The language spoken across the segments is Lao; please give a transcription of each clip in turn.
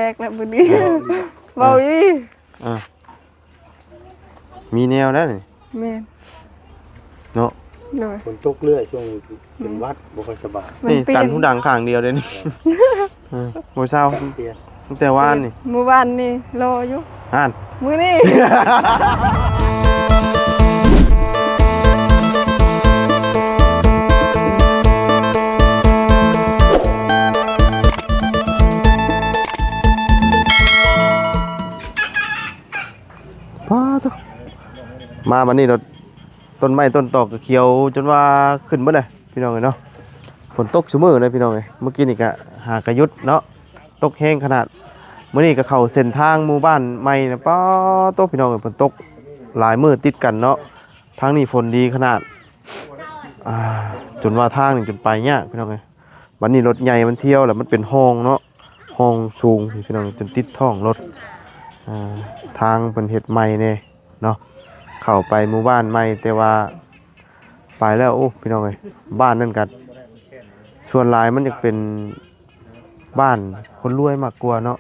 ກແລ້ວມື້ນີ້ ເວົ້າອີ່ຫຼີ ອ່າ ມີແນວໄດ້ນີ້ ແມ່ນ ເນາະ ໂດຍ ຝົນຕົກເລື້ອຍ ຊ່ວງນີ້ເປັນຫວັດ ບໍ່ຄ່ອຍສະບາຍ ນີ້ຕັນຫູດັງຂ້າງດຽວເດ້ນີ້ ເອີ ບໍ່ເຊົາ ຕັ້ງແຕ່ວານນີ້ ມື້ວານນີ້ລໍຢູ່ ຫັ້ນ ມື້ນີ້ ປາໂທ້ ມາບັດນີ້ໂດດ ຕົ້ນໄມ້ຕົ້ນຕອກກໍຂຽວຈົນວ່າຂຶ້ນເບິດແຫຼະພີ່ນ້ອງເອີຍເນາະ. ຝົນຕົກຊຸມື້ເລີຍພີ່ນ້ອງເອີຍ, ມື້ກີ້ນີ້ກໍຫາກະຢຸດເນາະ, ຕົກແຮງຂະໜາດ. ມື້ນີ້ກໍເຂົ້າເສັ້ນທາງໝູ່ບ້ານໃໝ່ນະ, ປາໂທ້ ພີ່ນ້ອງເອີຍ, ຝົນຕົກຫຼາຍມື້ຕິດກັນເນາະ. ທາງນີ້ຝົນດີຂະໜາດ ອ່າ ຈົນວ່າທາງນີ້ຈົນໄປຍາກພີ່ນ້ອງເອີຍ. ບັດນີ້ລົດໃຫຍ່ມັນທ່ຽວແລ້ວ ມັນເປັນຮ່ອງເນາະ, ຮ່ອງສູງພີ່ນ້ອງ ຈົນຕິດທ້ອງລົດ. ອ່າ ທາງເພິ່ນເຮັດໃໝ່ແດ່ເນາະ, ເຂົ້າໄປໝູ່ບ້ານໃໝ່ ແຕ່ວ່າໄປແລ້ວ ໂອ້ ພີ່ນ້ອງເອີຍ, ບ້ານນັ້ນກໍສ່ວນຫຼາຍມັນຢາກເປັນບ້ານຄົນລວຍມາກກວ່າເນາະ,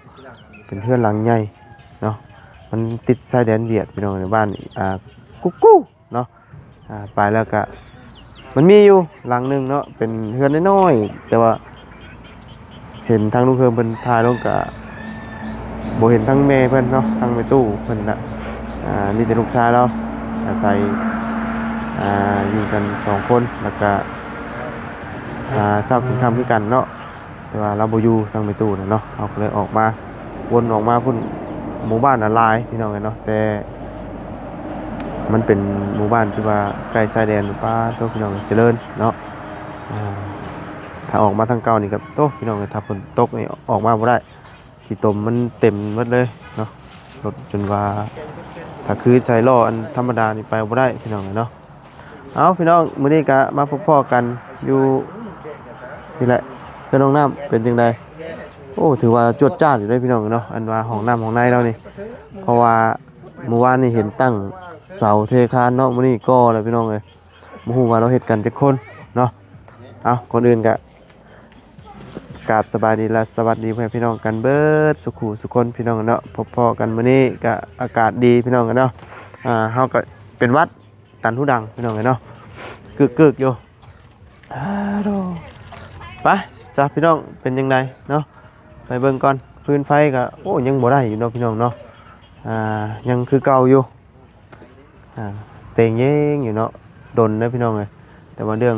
ເປັນເຮືອນຫຼັງໃຫຍ່ເນາະ, ມັນຕິດຊາຍແດນຫວຽດພີ່ນ້ອງເອີຍ, ບ້ານ ອ່າ ກຸກກູ ເນາະ. ອ່າ ໄປແລ້ວກະ ມັນມີຢູ່ຫຼັງໜຶ່ງເນາະ ເປັນເຮືອນນ້ອຍໆ, ແຕ່ວ່າເຫັນທາງລຸງເຄີງເພິ່ນຖ່າຍລົງ ກະບໍ່ເຫັນທັງແມ່ເພິ່ນເນາະ, ທັງແມ່ຕູ້ເພິ່ນນະ. ອ່າ ມີແຕ່ລູກຊາຍລາວອາໄສ ອ່າ ຢູ່ກັນສອງຄົນ ແລ້ວກະ ອ່າ ເຊົ້າກິນຄ່ຳຄືກັນເນາະ. ແຕ່ວ່າລາວບໍ່ຢູ່ ທາງແມ່ຕູ້ນະເນາະ, ເຮົາກໍເລີຍອອກມາ ວົນອອກມາພຸ້ນ. ໝູ່ບ້ານນະຫຼາຍພີ່ນ້ອງເອີຍເນາະ, ແຕ່ມັນເປັນໝູ່ບ້ານທີ່ວ່າໃກ້ຊາຍແດນ. ປາໂທ້ ພີ່ນ້ອງເອີຍ ຈະເລີນເນາະ. ອ່າ ຖ້າອອກມາທາງເກົ່ານີ້ກໍ ໂທ້ ພີ່ນ້ອງເອີຍ, ຖ້າຝົນຕົກນີ້ອອກມາບໍ່ໄດ້, ຂີ້ຕົມມັນເຕັມໝົດເລີຍເນາະ, ລົດຈົນວ່າ ຖ້າຄືໃສ່ລໍ້ອັນທຳມະດານີ້ໄປບໍ່ໄດ້ພີ່ນ້ອງເອີຍເນາະ. ເອົາ ພີ່ນ້ອງ ມື້ນີ້ກະມາພົບພໍ້ກັນຢູ່ນີ້ແຫຼະ ເຮືອນຫ້ອງນ້ຳເປັນຈັ່ງໃດ? ໂອ້ ຖືວ່າຈວດຈາດຢູ່ເດ້ພີ່ນ້ອງເນາະ, ອັນວ່າຫ້ອງນ້ຳຫ້ອງໃນລາວນີ້, ເພາະວ່າມື້ວານນີ້ເຫັນຕັ້ງເສົາເທຄານເນາະ, ມື້ນີ້ກໍ່ແລ້ວພີ່ນ້ອງເອີຍ. ບໍ່ຮູ້ວ່າລາວເຮັດກັນຈັກຄົນເນາະ. ເອົາ ກ່ອນອື່ນກະ ກາບສະບາຍດີ ແລະ ສະຫວັດດີພໍ່ແມ່ພີ່ນ້ອງກັນເບີດສຸຂູສຸຄົນພີ່ນ້ອງເນາະ. ພົບພໍ້ກັນມື້ນີ້ກະອາກາດດີພີ່ນ້ອງເນາະ. ອ່າ ເຮົາກະເປັນຫວັດຕັນຫູດັງພີ່ນ້ອງເນາະ, ກຶກໆຢູ່. ອ່າ ໂດ ໄປຊະພີ່ນ້ອງ, ເປັນຈັ່ງໃດເນາະ ໄປເບິ່ງກ່ອນ. ຟືນໄຟກະ ໂອ້ ຍັງບໍ່ໄດ້ຢູ່ເນາະພີ່ນ້ອງເນາະ, ອ່າ ຍັງຄືເກົ່າຢູ່. ອ່າ ເຕັງເຢງຢູ່ເນາະ, ດົນເດີພີ່ນ້ອງເອີຍ. ແຕ່ວ່າເລື່ອງ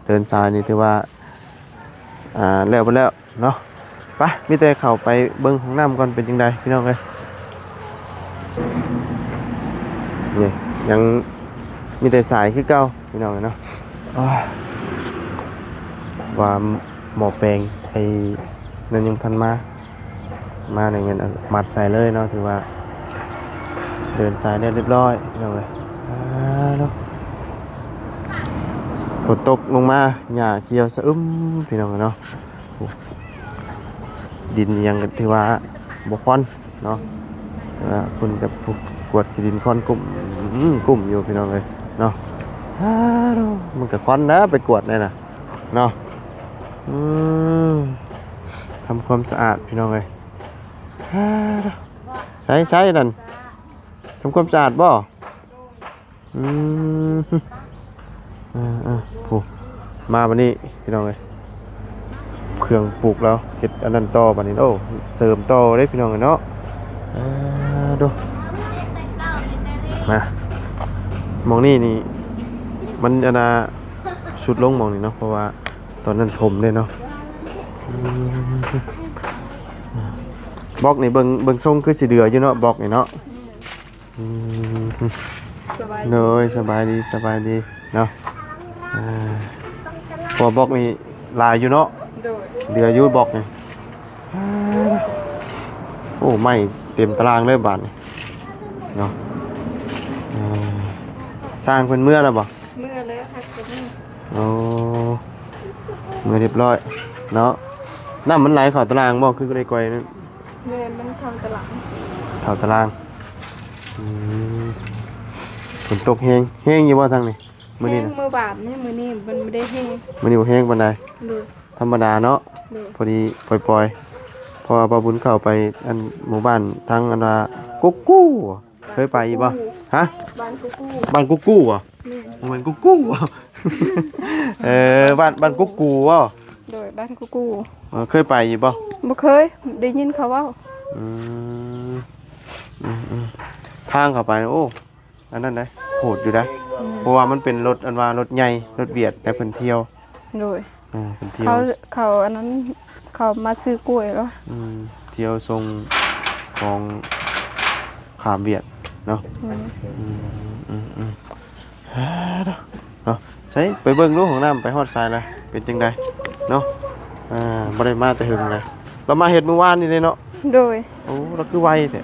ເດີນສາຍນີ້ຖືວ່າ ອ່າ ແລ້ວໄປແລ້ວເນາະ. ໄປ ມີແຕ່ເຂົ້າໄປເບິ່ງຫ້ອງນ້ຳກ່ອນ ເປັນຈັ່ງໃດພີ່ນ້ອງເອີຍ. ນີ້ຍັງມີແຕ່ສາຍຄືເກົ່າພີ່ນ້ອງເອີຍເນາະ. ໂອ້ຍ ວ່າໝໍ້ແປງໄອ້ນັ້ນຍັງພັນມາ. ມາໃນເງິນມັດໃສ່ເລີຍເນາະ, ຖືວ່າເດີນສາຍແລ້ວຮຽບຮ້ອຍພີ່ນ້ອງເອີຍ. ອ່າ ເນາະ ຝົນຕົກລົງມາ ຫຍ້າຂຽວສະອຶມພີ່ນ້ອງເນາະ. ໂອ້ ດິນຫຍັງກໍຖືວ່າບໍ່ຄວັນເນາະ, ແຕ່ວ່າເພິ່ນກັບພວກກວດຂີ້ດິນຄວັນກຸ້ມ ກຸ້ມຢູ່ພີ່ນ້ອງເອີຍເນາະ. ອ່າ ເນາະ ມັນກໍຄວັນນະ ໄປກວດແນ່ນະເນາະ. ອືມ ທຳຄວາມສະອາດພີ່ນ້ອງເອີຍ. ໃສໆ ນັ້ນ ທຳຄວາມສະອາດບໍ່? ອືມ ເອີໆ ໂອ້ ມາບັດນີ້ພີ່ນ້ອງເອີຍ, ເຄື່ອງປູກລາວເຮັດອັນນັ້ນຕໍ່ບັດນີ້. ໂອ້ ເສີມຕໍ່ເດ້ພີ່ນ້ອງເອີຍເນາະ. ເອີ ໂດ ມາ ໝ່ອງນີ້ນີ້ ມັນອັນນ່າ ຊຸດລົງໝ່ອງນີ້ເນາະ, ເພາະວ່າ ຕອນນັ້ນຖົມເດ້ເນາະ. ອືມ ບລັອກນີ້ເບິ່ງ ເບິ່ງຊົງຄືຊິເຫຼືອຢູ່ເນາະ ບລັອກນີ້ເນາະ. ອືມ ສະບາຍດີ ໂດຍ ສະບາຍດີ ສະບາຍດີເນາະ. ອ່າ ເພາະວ່າບລັອກນີ້ຫຼາຍຢູ່ເນາະ. ໂດຍ ເຫຼືອຢູ່ບລັອກນີ້. ໂອ້ ໄມ້ເຕັມຕາລາງເລີຍບາດນີ້ເນາະ. ອ່າ ຊ່າງເພິ່ນເມືອແລ້ວບໍ່? ເມືອແລ້ວ ພັກກັນນີ້. ໂອ້ ເມືອຮຽບຮ້ອຍເນາະ. ນ້ຳມັນໄຫຼເຂົ້າຕາລາງບໍ່ ຄືໄດ້ກ່ອຍນັ້ນ? ແມ່ນ ມັນເຂົ້າຕາລາງ. ເຂົ້າຕາລາງ. ອືມ ຝົນຕົກແຮງ ແຮງຢູ່ບໍ່ທາງນີ້? ມື້ນີ້ນະ ແຮງມື້ວານນີ້, ມື້ນີ້ມັນບໍ່ໄດ້ແຮງ. ມື້ນີ້ບໍ່ແຮງປານໃດ. ໂດຍ ທຳມະດາເນາະ. ໂດຍ ພໍດີປ່ອຍ ເພາະວ່າບ່າວບຸນເຂົ້າໄປອັນໝູ່ບ້ານທາງອັນວ່າກຸກກູ ເຄີຍໄປຢູ່ບໍ່? ຮະ? ບ້ານກຸກກູ ບ້ານກຸກກູບໍ່? ແມ່ນ ບໍ່ແມ່ນກຸກກູບໍ່? ເອີ ບ້ານ ບ້ານກຸກກູບໍ່? ໂດຍ ບ້ານກຸກກູ ເອີ ເຄີຍໄປຢູ່ບໍ່? ບໍ່ເຄີຍ ໄດ້ຍິນເຂົາເວົ້າ. ອືມ ອືມໆ ທາງເຂົ້າໄປ ໂອ້ ອັນນັ້ນເດ້ ໂຫດຢູ່ເດ້ ອືມ ເພາະວ່າມັນເປັນລົດ ອັນວ່າລົດໃຫຍ່ ລົດຫວຽດ ແຕ່ເພິ່ນທ່ຽວ ໂດຍ ເອີ ເພິ່ນທ່ຽວ ເຂົາ ເຂົາອັນນັ້ນ ເຂົາມາຊື້ກ້ວຍເນາະ ອືມ ທ່ຽວສົ່ງຂອງຂ້າມຫວຽດເນາະ ອືມ ອືມໆໆ ເນາະ ໃສ ໄປເບິ່ງດູຫ້ອງນ້ຳ ໄປຮອດໃສລະ ເປັນຈັ່ງໃດເນາະ ອ່າ ບໍ່ໄດ້ມາແຕ່ເຫິງເລີຍ ລາວມາເຮັດມື້ວານນີ້ເດ້ເນາະ ໂດຍ ໂອ້ ລາວຄືໄວແທ້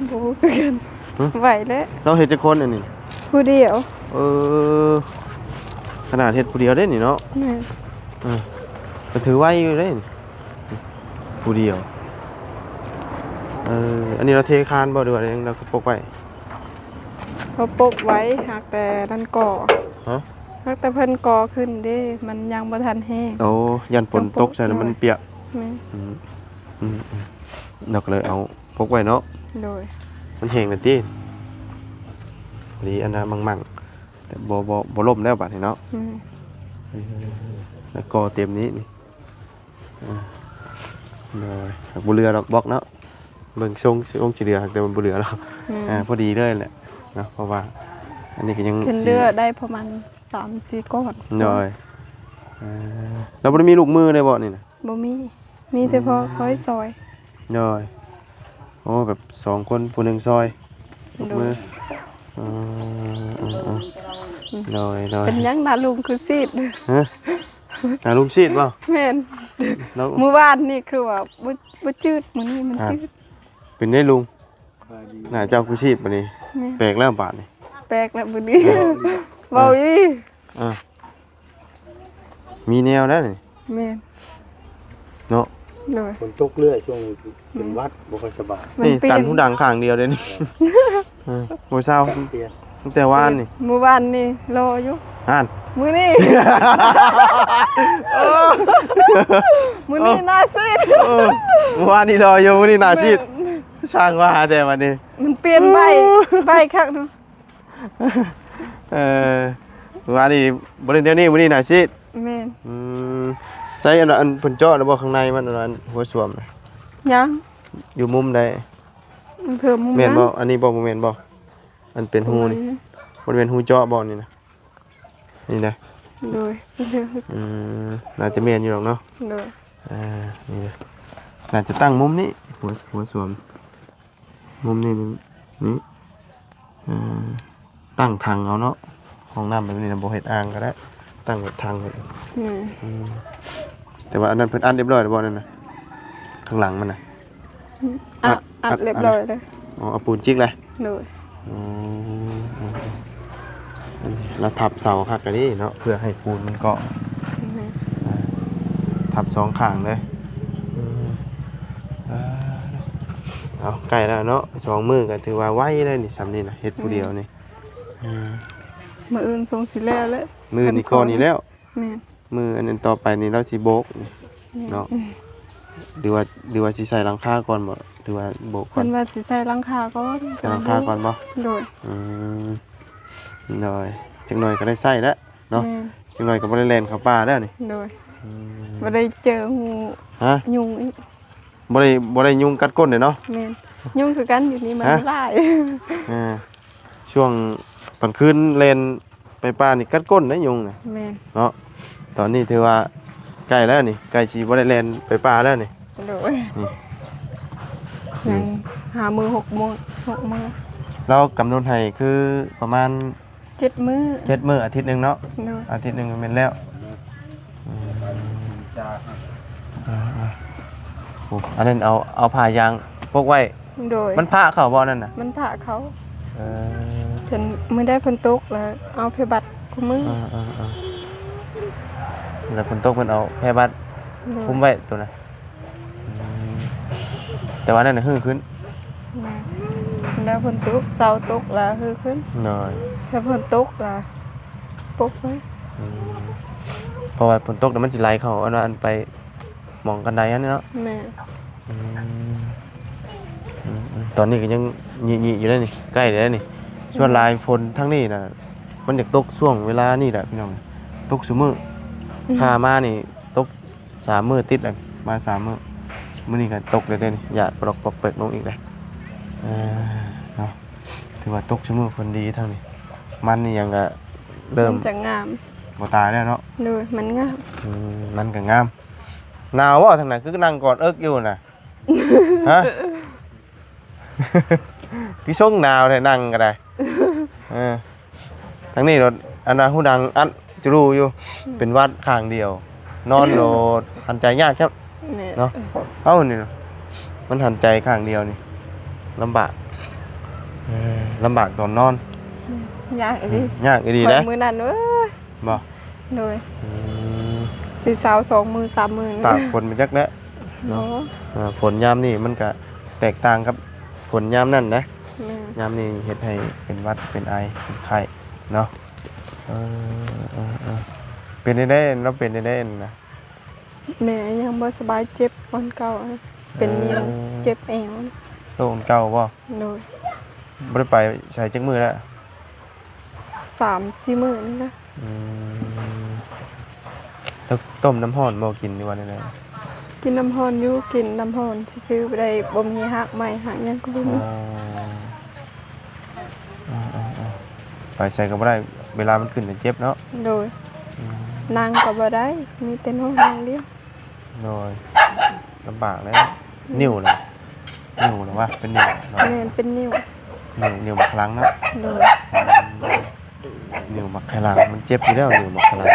ບໍ່ຮູ້ຄືກັນ ຮະ? ໄວແຫຼະ ລາວເຮັດຈັກຄົນອັນນີ້? ຜູ້ດຽວ ເອີ ຂະໜາດເຮັດຜູ້ດຽວເດ້ນີ້ເນາະ ແມ່ນ ເອີ ກໍຖືໄວຢູ່ເດ້ນີ້ ຜູ້ດຽວ ເອີ ອັນນີ້ລາວເທຄານບໍ່ ຫຼືວ່າຫຍັງ ລາວກໍປົກໄວ້? ເຂົາປົກໄວ້ ຫາກແຕ່ນັ້ນກໍ່ ຮະ? ຫາກແຕ່ເພິ່ນກໍ່ຂຶ້ນເດ້ ມັນຍັງບໍ່ທັນແຫ້ງ ໂອ້ ຢ້ານຝົນຕົກໃສ່ແລ້ວມັນປຽກ ໂດຍ ແມ່ນ ອືມ ອືມໆ ລາວກໍເລີຍເອົາປົກໄວ້ເນາະ ໂດຍ ມັນແຫ້ງແລ້ວຕິ ພໍດີອັນນ່າມັງໆ ແຕ່ບໍ່ ບໍ່ ບໍ່ລົ້ມແລ້ວບາດນີ້ເນາະ ອືມ ເອີ ແລ້ວກໍເຕັມນີ້ ນີ້ ເອີ ໂດຍ ຫາກບໍ່ເຫຼືອດອກບລັອກເນາະ ເບິ່ງຊົງ ຊົງຊິເຫຼືອ ຫາກແຕ່ມັນບໍ່ເຫຼືອດອກ ອືມ ອ່າ ພໍດີເລີຍແຫຼະເນາະ ເພາະວ່າອັນນີ້ກໍຍັງ ເພິ່ນເຫຼືອໄດ້ປະມານສາມສີ່ກ້ອນ ໂດຍ ເອີ ແລ້ວບໍ່ໄດ້ມີລູກມືເລີຍບໍ່ນີ້ນະ? ບໍ່ມີ ມີແຕ່ພໍ່ ອືມ ຄອຍຊ່ອຍ ໂດຍ ໂອ້ ແບບສອງຄົນ ຜູ້ໜຶ່ງຊ່ອຍ ໂດຍ ມື ເອີ ເອີ ເອີ ອືມ ໂດຍ ໂດຍ ເປັນຫຍັງໜ້າລຸງຄືຊີດ? ຮະ? ໜ້າລຸງຊີດບໍ່? ແມ່ນ ແລ້ວ ມື້ວານນີ້ຄືວ່າບໍ່ ບໍ່ຈືດ ມື້ນີ້ມັນ ອ່າ ຈືດ ເປັນໄດລຸງ? ໜ້າເຈົ້າຄືຊີດບາດນີ້ ແມ່ນ ແປກແລ້ວບາດນີ້ ແປກແລ້ວບາດນີ້ ເອີ ເວົ້າອີ່ຫຼີ ເອີ ມີແນວແລ້ວນີ້ ແມ່ນ ເນາະ ໂດຍ ຝົນຕົກເລື້ອຍ ຊ່ວງນີ້ເປັນຫວັດ ບໍ່ຄ່ອຍສະບາຍ ມັນ ນີ້ ປ່ຽນ ຕັນຫູດັງຂ້າງດຽວເດ້ນີ້ ເອີ ບໍ່ເຊົາ ປ່ຽນ ຕັ້ງແຕ່ວານນີ້ ມື້ວານນີ້ຫຼໍ່ຢູ່ ຫັ້ນ ມື້ນີ້ ເອີ ມື້ນີ້ໜ້າຊີດ ເອີ ມື້ວານນີ້ຫຼໍ່ຢູ່ ມື້ນີ້ໜ້າຊີດ ແມ່ນ ຊ່າງວ່າແທ້ບາດນີ້ ມັນປ່ຽນໃບ ເອີ ໃບຄັກເນາະ ເອີ ມື້ວານນີ້ບໍ່ໄດ້ແນວນີ້ ມື້ນີ້ໜ້າຊີດ ແມ່ນ ອືມ ໃຊ້ອັນ ອັນເພິ່ນເຈາະແລ້ວບໍ່ ຂ້າງໃນມັນ ອັນຫົວສ້ວມນະ? ຍັງ ຢູ່ມຸມໃດ? ເພິ່ນມຸມ ແມ່ນບໍ່? ນັ້ນ ອັນນີ້ບໍ່ ບໍ່ແມ່ນບໍ່? ອັນເປັນຮູນີ້ ບໍ່ແມ່ນ ບໍ່ໄດ້ແມ່ນຮູເຈາະບໍ່ນີ້ນະ? ນີ້ນະ ໂດຍ ອືມ ໜ້າຈະແມ່ນຢູ່ດອກເນາະ ໂດຍ ອ່າ ນີ້ນະ ໜ້າຈະຕັ້ງມຸມນີ້ ຫົວ ຫົວສວມ ມຸມນີ້ ນີ້ ອ່າ ຕັ້ງຖັງເອົາເນາະ ຫ້ອງນ້ຳແບບນີ້ນະ ບໍ່ເຮັດອ່າງກໍໄດ້ ຕັ້ງແບບຖັງໄວ້ ອືມ ອືມ ແຕ່ວ່າອັນນັ້ນເພິ່ນອັດຮຽບຮ້ອຍແລ້ວບໍ່ ນັ້ນນະ ຂ້າງຫຼັງມັນນະ? ອືມ ອັດ ອັດ ອັດຮຽບຮ້ອຍແລ້ວ ອໍ ເອົາປູນຈິກແລ້ວ ໂດຍ ອືມ ລະທັບເສົາຄັກກະດີເນາະ ເພື່ອໃຫ້ປູນມັນເກາະ ແມ່ນ ອາ ທັບສອງຂ້າງເລີຍ ອືມ ອາ ເອົາ ໃກ້ແລ້ວເນາະ ສອງມື້ກະຖືວ່າໄວເລີຍນີ້ ຊ່ຳນີ້ນະ ເຮັດຜູ້ດຽວນີ້ ອືມ ມື້ອື່ນສົ່ງຊິແລ້ວແຫຼະ ມື້ອື່ນນີ້ກ່ອນນີ້ແລ້ວ ແມ່ນ ມື້ອັນນັ້ນຕໍ່ໄປນີ້ລາວຊິໂບກ ແມ່ນ ເນາະ ອືມ ຫຼືວ່າ ຫຼືວ່າຊິໃສ່ຫຼັງຄາກ່ອນບໍ່ ຫຼືວ່າໂບກກ່ອນ? ເພິ່ນວ່າຊິໃສ່ຫຼັງຄາກ່ອນ ໃສ່ຫຼັງຄາກ່ອນບໍ່? ໂດຍ ອືມ ໂດຍ ຈັກໜ່ອຍກໍໄດ້ໃຊ້ແລ້ວເນາະ ແມ່ນ ຈັກໜ່ອຍກໍບໍ່ໄດ້ແລ່ນເຂົ້າປ່າແລ້ວນີ້ ໂດຍ ອືມ ບໍ່ໄດ້ເຈີງູ ຮະ? ຍຸງອີກ ບໍ່ໄດ້ ບໍ່ໄດ້ຍຸງກັດກົ້ນເດ້ເນາະ ແມ່ນ ຍຸງຄືກັນ ຢູ່ນີ້ມັນ ຮະ? ຫຼາຍ ເອີ ຊ່ວງຕອນຄືນແລ່ນ ໄປປ່ານີ້ກັດກົ້ນໄດຍຸງນະ ແມ່ນ ເນາະ ຕອນນີ້ຖືວ່າໃກ້ແລ້ວນີ້ ໃກ້ຊິບໍ່ໄດ້ແລ່ນໄປປ່າແລ້ວນີ້ ໂດຍ ນີ້ ຍັງ ນີ້ ຫ້າມື້ ຫົກມື້ ຫົກມື້ ລາວກຳນົດໃຫ້ຄືປະມານ ເຈັດມື້ ເຈັດມື້ ອາທິດໜຶ່ງເນາະ ໂດຍ ອາທິດໜຶ່ງແມ່ນແລ້ວ ອືມ ເອີ ເອີ ໂອ້ ອັນນັ້ນເອົາ ເອົາຜ້າຢາງປົກໄວ້ ໂດຍ ມັນພະເຂົ້າບໍ່ນັ້ນນະ? ມັນພະເຂົ້າ ເອີ ເພິ່ນ ມື້ໃດຝົນຕົກລະເອົາຜ້າບັດຄຸມມື ເອີໆ ລະຝົນຕົກເພິ່ນເອົາຜ້າບັດ ໂດຍ ຄຸມໄວ້ໂຕນັ້ນ ອືມ ແຕ່ວ່ານັ້ນນະຮື້ຂຶ້ນ ແມ່ນ ແລ້ວຝົນຕົກ ເສົາຕົກລະຮື້ຂຶ້ນ ໂດຍ ຖ້າຝົນຕົກລະປົກໄວ້ ອືມ ເພາະວ່າຝົນຕົກລະມັນຊິໄຫຼເຂົ້າ ອັນວ່າອັນໄປ ໝ່ອງກັນໄດຫັ້ນເນາະ ແມ່ນ ອືມ ອືມໆ ຕອນນີ້ກໍຍັງຫຍິໆຢູ່ເດ້ນີ້ ໃກ້ແລ້ວນີ້. ສ່ວນຫຼາຍຝົນທາງນີ້ນະ ມັນຢາກຕົກຊ່ວງເວລານີ້ແຫຼະພີ່ນ້ອງ ຕົກຊຸມື້. ອືມ ຂ້າມານີ້ຕົກສາມມື້ຕິດແລ້ວ ມາສາມມື້ ມື້ນີ້ກໍຕົກແລ້ວເດ້ນີ້ ຢາດປະດອກປອກແປກລົງອີກແລ້ວ. ເອີ ເນາະ ຖືວ່າຕົກຊຸມື້ ຝົນດີທາງນີ້. ມັນນີ້ຫຍັງກໍເລີ່ມ ມັນຈະງາມ ບໍ່ຕາຍແລ້ວເນາະ. ໂດຍ ມັນງາມ. ອືມ ມັນກໍງາມ. ໜາວບໍ່ທາງນັ້ນ ຄືນັ່ງກອດເອິກຢູ່ນະ? ຮະ? ຄືຊົງໜາວແທ້ ນັ່ງກໍໄດ້. ເອີ ທາງນີ້ໂລດ ອັນນ່າ ຫູດັງອັດຈະລູຢູ່ ອືມ ເປັນຫວັດຂ້າງດຽວ ນອນໂລດ ຫັນໃຈຍາກຄັບ. ແມ່ນ ເນາະ ເອົ້າ ນີ້ນະ ມັນຫັນໃຈຂ້າງດຽວນີ້ ລຳບາກ. ເອີ ລຳບາກຕອນນອນ. ອືມ ຍາກອີ່ຫຼີ. ອືມ ຍາກອີ່ຫຼີນະ ມື້ນັ້ນເອີຍ. ບໍ່? ໂດຍ. ອືມ ຊິເຊົາສອງມື້ສາມມື້ ຕາກຝົນໄປຈັກແລ້ວເນາະ. ເອີ ຝົນຍາມນີ້ມັນກະແຕກຕ່າງກັບຝົນຍາມນັ້ນນະ. ແມ່ນ. ຍາມນີ້ເຮັດໃຫ້ເປັນຫວັດເປັນໄອເປັນໄຂ້ເນາະ. ເອີ ເອີ ເອີ ເປັນແນວໃດ? ລາວເປັນແນວໃດນະ? ແມ່ຍັງບໍ່ສະບາຍ ເຈັບອັນເກົ່າ ເປັນນິ້ວ ເອີ ເຈັບແອວ. ໂລກອັນເກົ່າບໍ່? ໂດຍ. ບໍ່ໄດ້ໄປໃສຈັກມື້ແລ້ວ? ສາມສີ່ມື້ນີ້ນະ. ອືມ ແລ້ວຕົ້ມນ້ຳຮ້ອນບໍ່ກິນ ຫຼືວ່າແນວໃດ? ກິນນ້ຳຮ້ອນຢູ່ ກິນນ້ຳຮ້ອນຊື່ໆ ບໍ່ໄດ້ ບໍ່ມີຮາກໄມ້ຮາກຫຍັງກໍບໍ່ມີ. ອໍ ເອີໆໆ ໄປໃສກໍບໍ່ໄດ້ ເວລາມັນຂຶ້ນແລ້ວເຈັບເນາະ. ໂດຍ. ອືມ ນັ່ງກໍບໍ່ໄດ້ ມີແຕ່ນອນຢ່າງດຽວ. ໂດຍ ລຳບາກແລ້ວ. ອືມ ນິ້ວນະ ນິ້ວນະວ່າເປັນນິ້ວເນາະ. ແມ່ນ ເປັນນິ້ວ ນິ້ວ ນິ້ວບັກຂະຫຼັງເນາະ. ໂດຍ. ອືມ ນິ້ວບັກຂະຫຼັງ ມັນເຈັບຢູ່ແລ້ວ ນິ້ວບັກຂະຫຼັງ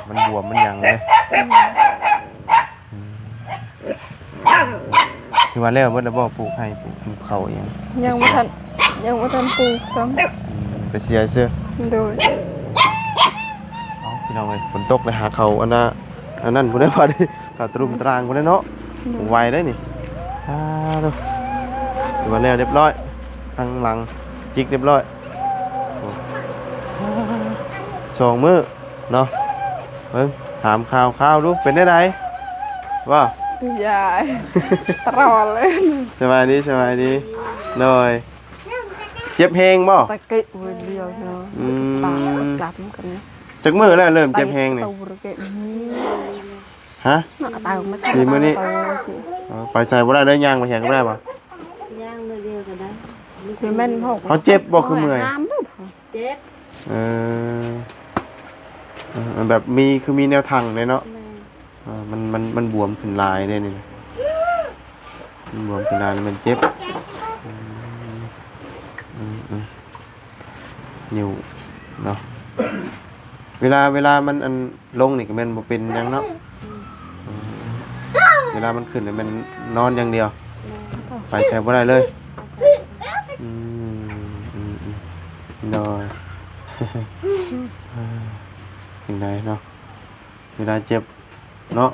ມັນບວມ ມັນຫຍັງເດ້. ອືມ ອືມ ຄືວ່າແລ້ວເບິດແລ້ວບໍ່? ປູກໄຮ່ ປູກເຂົ້າອີ່ຫຍັງ? ຍັງບໍ່ທັນ ຍັງບໍ່ທັນປູກຊ້ຳ. ອືມ ໄປເສຍຊື່. ໂດຍ. ເອົ້າ ພີ່ນ້ອງເອີຍ ຝົນຕົກແລ້ວ ຫາເຂົ້າອັນນ່າ ອັນນັ້ນພຸ້ນແຫຼະ ບາດນີ້ ເຂົ້າຕະລຸມຕະລາງພຸ້ນແຫຼະເນາະ. ໂດຍ. ໄວເດ້ນີ້. ອ່າ ດູ ຖືວ່າແລ້ວຮຽບຮ້ອຍ ທາງຫຼັງຈິກຮຽບຮ້ອຍ. ໂອ້ ສອງມື້ເນາະ. ເບິ່ງ ຖາມຂ່າວຄາວດູ ເປັນແນວໃດ? ວ່າ ຍາຍ ຕະຫຼອດເລີຍ. ສະບາຍດີ ສະບາຍດີ. ໂດຍ. ເຈັບແຮງບໍ່? ຕະກິດມື້ດຽວເນາະ. ອືມ ຕາກັບກັນ. ຈັກມື້ແລ້ວເລີ່ມເຈັບແຮງນີ້? ຮະ? ສີ່ມື້ນີ້. ອໍ ໄປໃສບໍ່ໄດ້ເລີຍ ຍ່າງໄປໃສກໍບໍ່ໄດ້ບໍ່? ຍ່າງໜ້ອຍດຽວກໍໄດ້. ຄືແມ່ນເຮົາ ເຮົາເຈັບບໍ່ ຄືເມື່ອຍ? ເຈັບ. ເອີ ເອີ ແບບມີ ຄືມີແນວທັງເດ້ເນາະ. ແມ່ນ. ເອີ ມັນ ມັນ ມັນບວມຂຶ້ນຫຼາຍເດ້ນີ້ນະ ມັນບວມຂຶ້ນຫຼາຍແລ້ວມັນເຈັບ. ອືມ ອືມ ອືມ ນິ້ວເນາະ ເວລາ ເວລາມັນອັນລົງນີ້ກໍແມ່ນບໍ່ເປັນຫຍັງເນາະ. ອືມ ເວລາມັນຂຶ້ນນີ້ແມ່ນນອນຢ່າງດຽວ. ແມ່ນ. ໄປໃສບໍ່ໄດ້ເລີຍ. ອືມ ອືມ ອືມ ໂດຍ. ຈັ່ງໃດເນາະ ເວລາເຈັບເນາະ.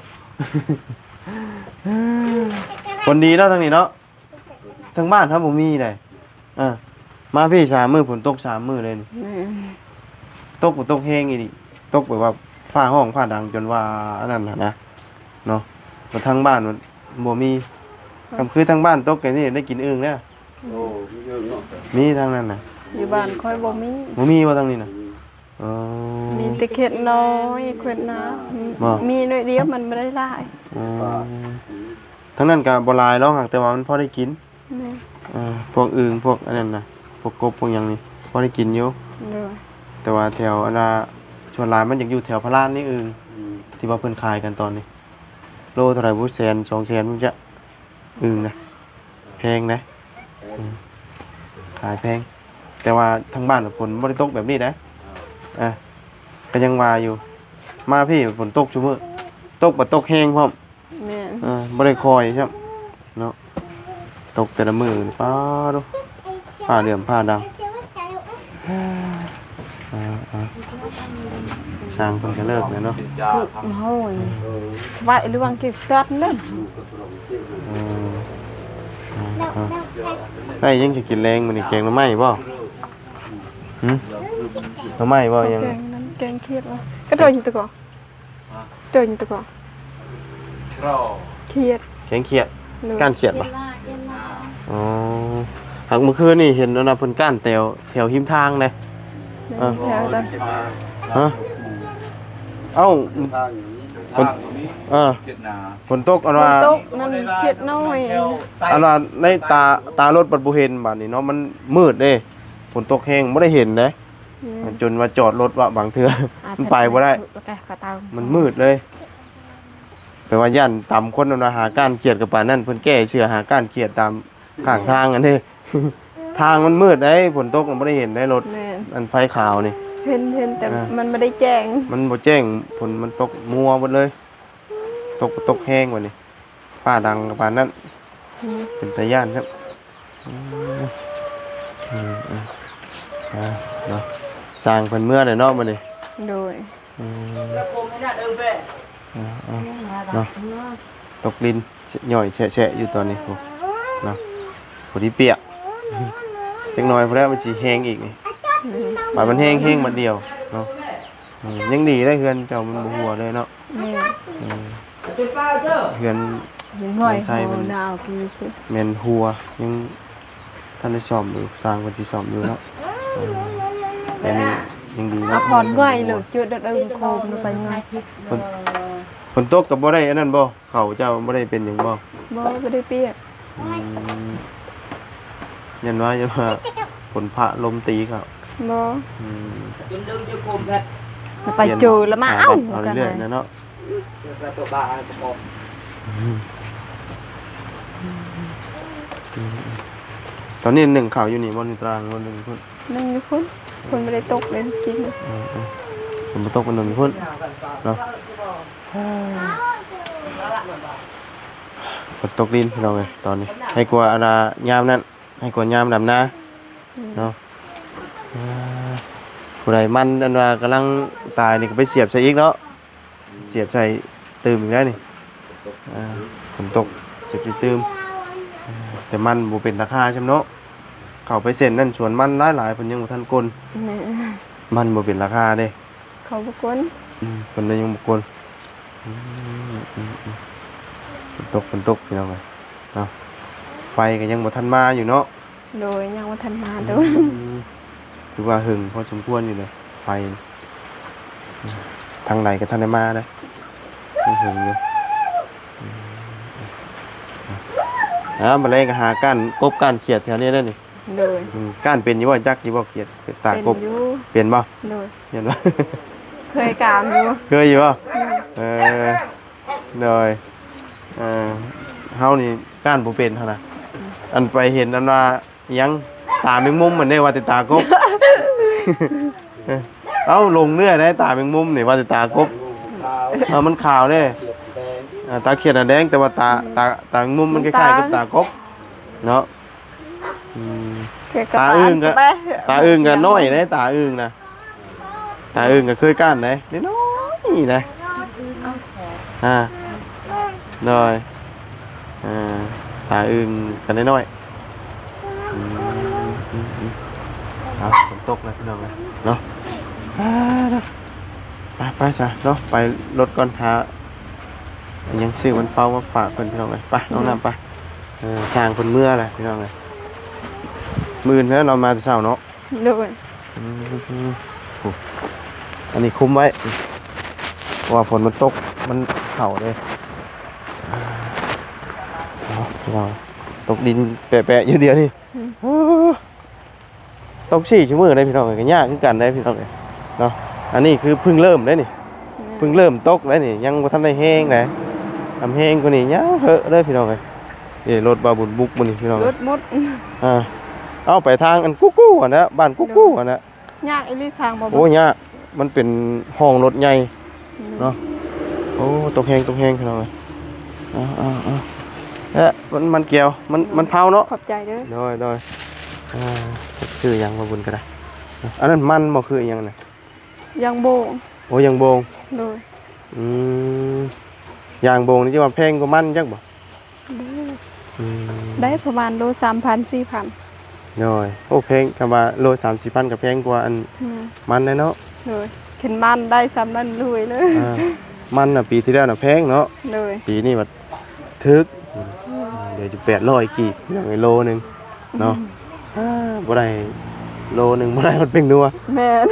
ຄົນດີເນາະທາງນີ້ເນາະ ທາງບ້ານເຮົາບໍ່ມີໃດ. ເອີ ມາພີ້ສາມມື້ ຝົນຕົກສາມມື້ເລີຍນີ້. ແມ່ນ. ຕົກ ຕົກແຮງອີ່ຫຼີ ຕົກແບບວ່າຟ້າຮ້ອງຟ້າດັງຈົນວ່າອັນນັ້ນຫັ້ນນະເນາະ. ແຕ່ທາງບ້ານມັນບໍ່ມີ. ຄັນຄືທາງບ້ານຕົກແບບນີ້ໄດ້ກິນອຶ່ງແລ້ວ. ໂອ້ ມີອຶ່ງເນາະ. ມີທາງນັ້ນນະ. ຢູ່ບ້ານຂ້ອຍບໍ່ມີ. ບໍ່ມີບໍ່ທາງນີ້ນະ? ອືມ. ອໍ ມີແຕ່ເຂດນ້ອຍ ເຂດນາ. ບໍ່? ມີໜ້ອຍດຽວ ມັນບໍ່ໄດ້ຫຼາຍ. ອໍ ທາງນັ້ນກໍບໍ່ຫຼາຍດອກ ຫາກແຕ່ວ່າມັນພໍໄດ້ກິນ. ແມ່ນ. ເອີ ພວກອຶ່ງ ພວກອັນນັ້ນນະ ພວກກົບ ພວກຫຍັງນີ້ ພໍໄດ້ກິນຢູ່. ໂດຍ. ແຕ່ວ່າແຖວອັນນ່າ ສ່ວນຫຼາຍມັນຢາກຢູ່ແຖວພະລານນີ້ອຶ່ງ. ອືມ. ທີ່ວ່າເພິ່ນຂາຍກັນຕອນນີ້ ໂລເທົ່າໃດບໍ່ ແສນ ສອງແສນພຸ້ນຈະ ອຶ່ງນະ ແພງເດ້. ອືມ ຂາຍແພງ ແຕ່ວ່າທາງບ້ານຝົນບໍ່ໄດ້ຕົກແບບນີ້ເດ້. ອ່າ ອ່າ ກໍຍັງວ່າຢູ່ ມາພີ້ຝົນຕົກຊຸມື້ ຕົກບັດຕົກແຮງພ້ອມ. ແມ່ນ. ເອີ ບໍ່ໄດ້ຄ່ອຍຊ້ຳເນາະ ຕົກແຕ່ລະມື້ນີ້ ປ້າໂທ້ ຟ້າເຫຼື້ອມຟ້າດັງ. ເອີ ເອີ ຊ່າງເພິ່ນກໍເລີກແລ້ວເນາະ. ໂອ້ຍ ສະບາຍ ລະວັງເກັບຕັດເດີ. ເອີ ເອີ ເອີ ໄດ້ຫຍັງຈະກິນແລງມື້ນີ້? ແກງໜໍ່ໄມ້ບໍ່? ຫື? ໜໍ່ໄມ້ບໍ່? ຫຍັງ? ແກງນັ້ນ ແກງຂຽດ. ກະໂດຍຢູ່ຕະກອ ໂດຍຢູ່ຕະກອ ຂຽດ. ຍັງຄຽດ ໂດຍ ກ້ານຄຽດບໍ່? ຄຽດຫຼາຍ ຄຽດຫຼາຍ ອໍ ຫາກມື້ຄືນນີ້ເຫັນອັນນ່າເພິ່ນກ້ານແຖວ ແຖວຮິມທາງເດ້ ແມ່ນ ເອີ ແຖວຕາມ ຮະ ເອົ້າ ຝົນ ເອີ ຝົນຕົກອັນວ່າ ຝົນຕົກນັ້ນຄຽດນ້ອຍ ອັນວ່າໃນຕາ ຕາລົດບັດບໍ່ເຫັນບາດນີ້ເນາະ ມັນມືດເດ້ ຝົນຕົກແຮງບໍ່ໄດ້ເຫັນເດ້ ແມ່ນ ຈົນວ່າຈອດລົດວະ ບາງເທື່ອ ອາ ມັນໄປບໍ່ໄດ້ ມັນມືດເລີຍ ແປວ່າຢ້ານຕາມຄົນນັ້ນວ່າຫາກ້ານຄຽດກັບປານນັ້ນ ເພິ່ນແກ້ເສື້ອຫາກ້ານຄຽດຕາມຂ້າງທາງອັນນີ້ ທາງມັນມືດເດ້ ຝົນຕົກມັນບໍ່ໄດ້ເຫັນເດ້ລົດ ແມ່ນ ອັນໄຟຂາວນີ້ ເຫັນ ເຫັນແຕ່ ອ່າ ມັນບໍ່ໄດ້ແຈ້ງ ມັນບໍ່ແຈ້ງ ຝົນມັນຕົກມົວເບິດເລີຍ ຕົກ ຕົກແຮງບາດນີ້ ຟ້າດັງປານນັ້ນ ອືມ ເປັນຕາຢ້ານຄັບ ອືມ ອືມ ອືມ ອ່າ ເນາະ ຊ່າງເພິ່ນເມືອແລ້ວເນາະ ມື້ນີ້ ໂດຍ ອືມ ເນາະ ຕົກລິນຍ້ອຍແຊະໆຢູ່ຕອນນີ້ພຸ້ນເນາະ ພໍດີປຽກ ຈັກໜ່ອຍພຸ້ນແຫຼະ ມັນຊິແຮງອີກນີ້ ອືມ ບາດມັນແຮງ ແຮງບາດດຽວເນາະ ອືມ ຍັງດີເດ້ ເຮືອນເຈົ້າມັນບໍ່ຮົ່ວເລີຍເນາະ ແມ່ນ ເອີ ເຮືອນ ເຮືອນນ້ອຍ ເຮືອນໄຊມັນ ໂຫ ໜາວກີຄື ແມ່ນຮົ່ວ ຍັງທັນໄດ້ສ້ອມຢູ່ ຊ່າງເພິ່ນຊິສ້ອມຢູ່ເນາະ ເອີ ອັນນີ້ຍັງດີເນາະ ເອົາຂອນງ່ອຍເລີຍ ຈຸດດອດເອີ້ງໂຄມລົງໄປງ່າຍ ຝົນ ຝົນຕົກກໍບໍ່ໄດ້ອັນນັ້ນບໍ່? ເຂົ້າເຈົ້າບໍ່ໄດ້ເປັນຫຍັງບໍ່? ບໍ່ ບໍ່ໄດ້ປຽກ ອືມ ຢ້ານວ່າ ຢ້ານວ່າຝົນຟ້າລົມຕີເຂົ້າ ບໍ່ ອືມ ໄປເຈີລະມາ ເອົາ ເອົາເລື້ອຍໆນະເນາະ ອືມ ອືມ ຕອນນີ້ໜຶ້ງເຂົ້າຢູ່ນີ້ບໍ່? ນີ້ຕາງບໍ່? ໜຶ້ງພຸ້ນ ໜຶ້ງຢູ່ພຸ້ນ ຝົນບໍ່ໄດ້ຕົກເລີຍກິນ ເອີ ເອີ ຝົນບໍ່ຕົກ ມັນໜຶ້ງຢູ່ພຸ້ນເນາະ ຝົນຕົກດິນພີ່ນ້ອງເອີຍ ຕອນນີ້ ໃຫ້ກວ່າອັນນ່າຍາມນັ້ນ ໃຫ້ກວ່າຍາມດຳນາ ອືມ ເນາະ ອ່າ ຜູ້ໃດມັນອັນວ່າກຳລັງຕາຍນີ້ກໍໄປສຽບໃສ່ອີກເນາະ ສຽບໃສ່ຕື່ມອີກແລ້ວນີ້ ອ່າ ຝົນຕົກສຽບໃສ່ຕື່ມ ອ່າ ແຕ່ມັນບໍ່ເປັນລາຄາຊ້ຳເນາະ ເຂົ້າໄປເສັ້ນນັ້ນສວນມັນຫຼາຍໆ ເພິ່ນຍັງບໍ່ທັນກົນ ແມ່ນ ມັນບໍ່ເປັນລາຄາເດ້ ເຂົາບໍ່ກົນ ອືມ ເພິ່ນຍັງບໍ່ກົນ ອືມ ອືມ ອືມ ຝົນຕົກ ຝົນຕົກ ພີ່ນ້ອງເອີຍເນາະ ໄຟກໍຍັງບໍ່ທັນມາຢູ່ເນາະ ໂດຍ ຍັງບໍ່ທັນມາ ອືມ ໂດຍ ຖືວ່າເຫິງພໍສົມຄວນຢູ່ເດ້ ໄຟ ທາງໃດກໍທັນໄດ້ມາເດ້ ຍັງເຫິງຢູ່ ອືມ ອ່າ ມື້ແລງກໍຫາກ້ານກົບກ້ານຂຽດແຖວນີ້ເດ້ນີ້ ໂດຍ ອືມ ກ້ານເປັນຢູ່ບໍ່? ຈັກຢູ່ບໍ່? ຂຽດຕາກົບ ເປັນຢູ່ ເປັນບໍ່? ໂດຍ ເຫັນບໍ່? ເຄີຍກ້ານຢູ່ ເຄີຍຢູ່ບໍ່? ໂດຍ ເອີ ໂດຍ ເອີ ເຮົານີ້ກ້ານບໍ່ເປັນຫັ້ນນະ ອືມ ອັນໄປເຫັນອັນວ່າ ຫຍັງ ຕາແມງມຸມມັນເດ້ ວ່າແຕ່ຕາກົບ ເອົ້າ ຫຼົງເນື້ອໄດ໋ ຕາແມງມຸມນີ້ ວ່າແຕ່ຕາກົບ ເອີ ມັນຂາວເດ້ ຕາຂຽດໜ້າແດງ ແຕ່ວ່າຕາ ຕາ ຕາແມງມຸມມັນຄ້າຍໆກັບຕາກົບເນາະ ອືມ ຕາອຶ່ງກໍ ຕາອຶ່ງກໍນ້ອຍເດ້ ຕາອຶ່ງນະ ຕາອຶ່ງກໍເຄີຍກ້ານໄດ໋ ນ້ອຍໆນະ ອ່າ ໂດຍ ອ່າ ຕາອຶ່ງກໍນ້ອຍໆ ອືມ ອືມ ອືມ ເອົາ ຝົນຕົກແລ້ວພີ່ນ້ອງເອີຍເນາະ ອ່າ ເນາະ ໄປ ໄປຊະເນາະ ໄປລົດກ່ອນ ຫາຫຍັງຊື້ມັນເປົ່າມາຝາກເພິ່ນພີ່ນ້ອງເອີຍ ໄປ ນ້ອງນ້ຳ ໄປ ເອີ ຊ່າງເພິ່ນເມືອແຫຼະພີ່ນ້ອງເອີຍ ມື້ອື່ນແລ້ວ ເຮົາມາແຕ່ເຊົ້າເນາະ ໂດຍ ອືມ ໂອ້ ອັນນີ້ຄຸມໄວ້ ເພາະວ່າຝົນມັນຕົກ ມັນເຂົ້າເດ້ ເອົາ ພີ່ນ້ອງ ຕົກດິນແປະໆຢູ່ດຽວນີ້ ອືມ ໂອ້ ຕົກສີ່ຊົ່ວໂມງເດ້ພີ່ນ້ອງເອີຍ ກໍຍາກຄືກັນເດ້ພີ່ນ້ອງເອີຍເນາະ ອັນນີ້ຄືເພິ່ງເລີ່ມເດ້ນີ້ ແມ່ນ ເພິ່ງເລີ່ມຕົກເດ້ນີ້ ຍັງບໍ່ທັນໄດ້ແຮງເດ້ ຄັນແຮງກວ່ານີ້ຍັງເຫາະເດ້ພີ່ນ້ອງເອີຍ ເອີ ລົດບ່າວບຸນບຸກມື້ນີ້ພີ່ນ້ອງເອີຍ ລົດໝົດ ອ່າ ເອົາໄປທາງອັນກຸກູຫັ້ນນະ ບ້ານກຸກູຫັ້ນນະ ຍາກອີ່ຫຼີທາງບໍ່ ໂອ້ ຍາກ ມັນເປັນຮ່ອງລົດໃຫຍ່ ອືມ ເນາະ ໂອ້ ຕົກແຮງ ຕົກແຮງພີ່ນ້ອງເອີຍ ເອົາ ເອົາ ເອົາ ເອີ ມັນ ມັນແກ້ວ ມັນ ໂດຍ ມັນເຜົາເນາະ ຂອບໃຈເດີ ໂດຍ ໂດຍ ອ່າ ຊື່ຫຍັງວ່າບຸນກໍໄດ້ ອັນນັ້ນມັນບໍ່ ຄືອີ່ຫຍັງນະ ຢາງໂບງ ໂອ້ ຢາງໂບງ ໂດຍ ອືມ ຢາງໂບງນີ້ຈະວ່າແພງກວ່າມັນຈັກບໍ່? ບໍ່ ອືມ ໄດ້ປະມານໂລສາມພັນ ສີ່ພັນ ໂດຍ ໂອ້ ແພງ ຄຳວ່າໂລສາມສີ່ພັນກໍແພງກວ່າອັນ ແມ່ນ ມັນແດ່ເນາະ ໂດຍ ເຫັນມັນໄດ້ຊ່ຳນັ້ນລວຍເລີຍ ອ່າ ມັນນະປີທີ່ແລ້ວນະແພງເນາະ ໂດຍ ປີນີ້ບັດຖືກ ອືມ ແປດຮ້ອຍກີບ ພີ່ນ້ອງເອີຍ ໂລໜຶ່ງເນາະ. ອືມ ອ່າ ບໍ່ໄດ້ ໂລໜຶ່ງບໍ່ໄດ້ຮອດແປ້ງນົວ. ແມ່ນ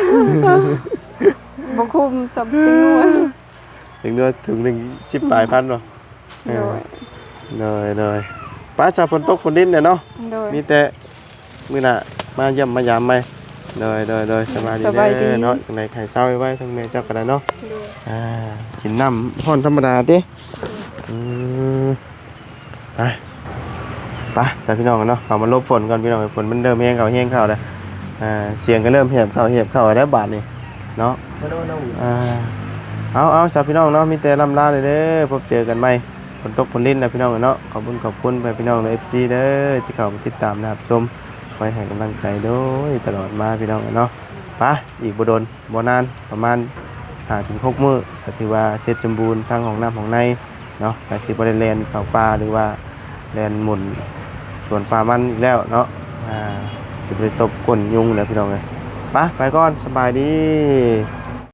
ບໍ່ຄຸ້ມສ່ຳແປ້ງນົວ. ແປ້ງນົວຖົງໜຶ່ງສິບປາຍພັນເນາະ. ເອີ ໂດຍ ໂດຍ ໂດຍ. ໄປຊະ ຝົນຕົກຝົນດິນແຫຼະເນາະ. ໂດຍ ມີແຕ່ມື້ໜ້າມາຢ້ຽມມາຢາມໃໝ່. ໂດຍ ໂດຍ ໂດຍ. ສະບາຍດີ ສະບາຍດີເນາະ. ຈັ່ງໃດໃຫ້ເຊົາໄວໆ ທັງແມ່ເຈົ້າກໍໄດ້ເນາະ. ໂດຍ ອ່າ ກິນນ້ຳຮ້ອນທຳມະດາຕິ. ອືມ ໄປ ໄປຊະພີ່ນ້ອງເນາະ. ເຮົາມາຫຼົບຝົນກ່ອນພີ່ນ້ອງ. ຝົນມັນເລີ່ມແຮງເຂົ້າແຮງເຂົ້າແລ້ວ. ອ່າ ສຽງກໍເລີ່ມແຫບເຂົ້າແຫບເຂົ້າແລ້ວບາດນີ້ເນາະ. ອ່າ ເອົາ ເອົາຊະພີ່ນ້ອງເນາະ. ມີແຕ່ລ່ຳລາເດີ ພົບເຈີກັນໃໝ່. ຝົນຕົກຝົນລິນແລ້ວພີ່ນ້ອງເນາະ. ຂອບຄຸນຂອບຄຸນໄປພີ່ນ້ອງເນາະ ເອັຟຊີ ເດີ ທີ່ເຂົ້າມາຕິດຕາມ ແລະ ຮັບຊົມ ຄອຍໃຫ້ກຳລັງໃຈໂດຍຕະຫຼອດມາພີ່ນ້ອງເນາະ. ໄປ ອີກບໍ່ດົນບໍ່ນານ ປະມານຫ້າເຖິງຫົກມື້ ກໍຖືວ່າເສັດສົມບູນທັງຫ້ອງນ້ຳຫ້ອງໃນເນາະ. ກໍຊິບໍ່ໄດ້ແລ່ນເຂົ້າປ່າ ຫຼືວ່າແລ່ນໝຸນສວນປ່າມັນອີກແລ້ວເນາະ. ອ່າ ຊິບໍ່ໄດ້ຕົບກົ້ນຍຸງແລ້ວພີ່ນ້ອງເອີຍ. ໄປ ໄປກ່ອນ ສະບາຍດີ.